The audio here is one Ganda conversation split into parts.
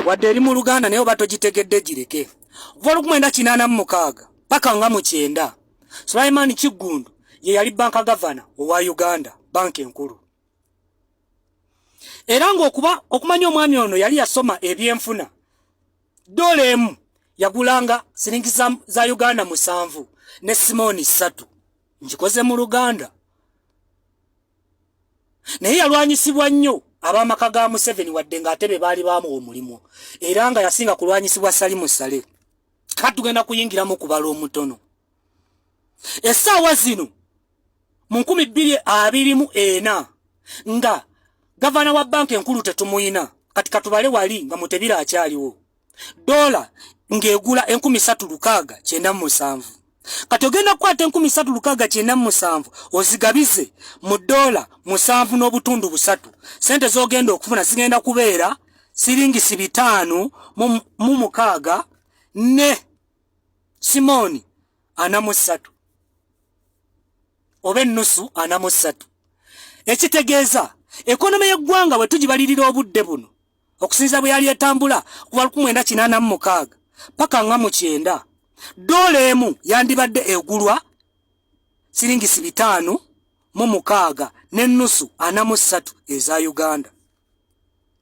Wadde eri mu Luganda, naye oba togitegedde gireke. Okuva 1986 paka nga mu 90, Sulaiman Kiggundu ye yali banka gavana owa Uganda, banka enkulu. Era ng'okuba okumanya omwami ono yali yasoma ebyenfuna, dola emu yagulanga siringi za Uganda 7 ne simooni 3. Nkikoze mu Luganda, naye yalwanyisibwa nnyo ab'amaka ga Museveni, wadde ng'ate be baali baamuwa omulimu, era nga yasinga kulwanyisibwa Salimu Sale. Kati tugenda kuyingiramu kubala omutono. Essaawa zino mu 2024, nga gavana wa banka enkulu tetumuyina, kati katubale wali nga Mutebira akyaliwo, dola ng'egula 3697. Kati ogenda kukwata 3697 ozigabize mu dola 7.3, sente z'ogenda okufuna zigenda kubeera siringisi 56 ne simooni 43 oba ennusu 43. Ekitegeeza economy y'eggwanga bwe tugibalirira obudde buno, okusinziira bwe yali etambula kuba 1986 paka nga mu 90, dola emu yandibadde egulwa siringisi 56 n'ennusu 43 eza Uganda,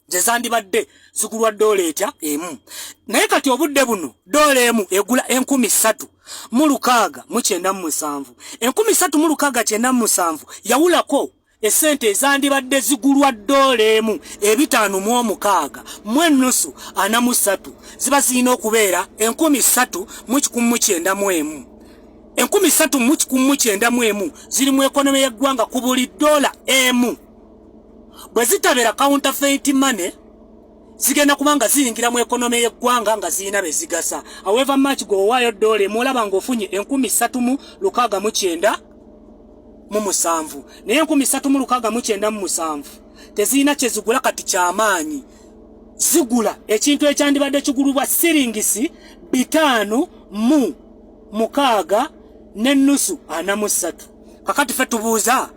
gye zandibadde zigulwa dola etya emu. Naye kati obudde buno dola emu egula 3697. 3697 yawulako esente ezandibadde zigulwa dola emu 56 mu ennusu 43, ziba zirina okubeera 3191. 3191 ziri mu economy y'eggwanga ku buli dola emu. Bwe zitabeera counterfeit money, zigenda kuba nga ziyingira mu economy y'eggwanga nga zirina be zigasa. However much gw'owaayo dola emu, olaba ng'ofunye 3697, naye 3697 tezirina kye zigula kati kyamaanyi. Zigula ekintu ekyandibadde kigulubwa siringisi 56 n'ennusu 43. Kakati ffe tubuuza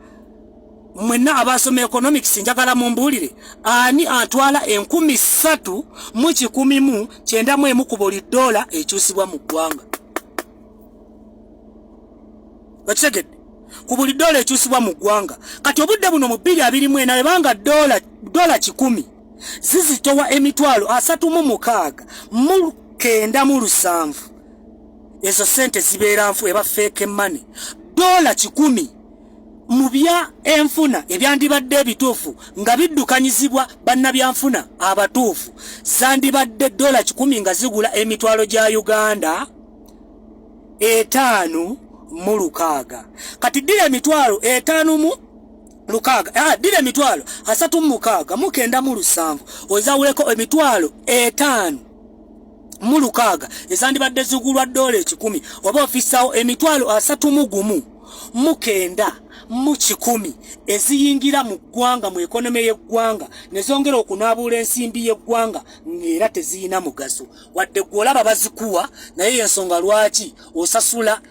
mwenna abasoma economics, njagala mumbuulire ani atwala 3191 ku buli dola ekyusibwa mu ggwanga. Okitegedde? Ku buli dola ekyusibwa mu ggwanga. Kati obudde buno mu 2024, ebanga dola 100 zizitowa 36997, ezo sente zibeera nfu, eba fake money. Dola 100 mu bya enfuna ebyandibadde ebituufu nga biddukanyizibwa bannabyanfuna abatuufu, zandibadde dola 100 nga zigula emitwalo gya Uganda 56. Kati ddira emitwalo 56, ddira 36997 ozawuleko emitwalo 56 ezandibadde zigulwa dola 100, oba ofisaawo 319,100 eziyingira mu ggwanga, mu economy y'eggwanga, ne zongera okunaabuula ensimbi y'eggwanga, ng'era teziyina mugaso wadde gwe olaba bazikuwa. Naye yensonga lwaki osasula,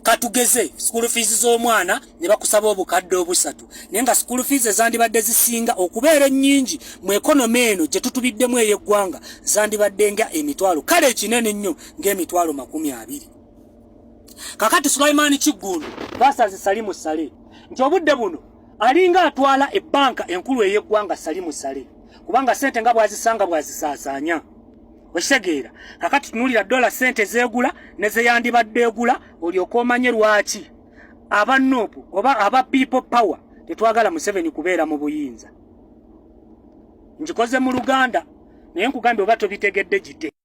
katugeze, school fees z'omwana ne bakusaba obukadde 300, naye nga school fees ezandibadde zisinga okubeera ennyingi mu economy eno gye tutubiddemu ey'eggwanga zandibadde nga emitwalo, kale ekinene ennyo ng'emitwalo 20. Kakati Sulaimaani Kiggundu versus Salimu Sale, nti obudde buno alinga atwala ebbanka enkulu ey'eggwanga Salimu Sale, kubanga sente nga bw'azisanga bw'azisaasaanya. Okitegeera? Kakati tunuulira dola sente zeegula ne zeyandibadde egula, olyoke omanye lwaki aba NUP oba aba People Power tetwagala Museveni kubeera mu buyinza. Nkikoze mu Luganda, naye nkugambye oba tobitegedde gite.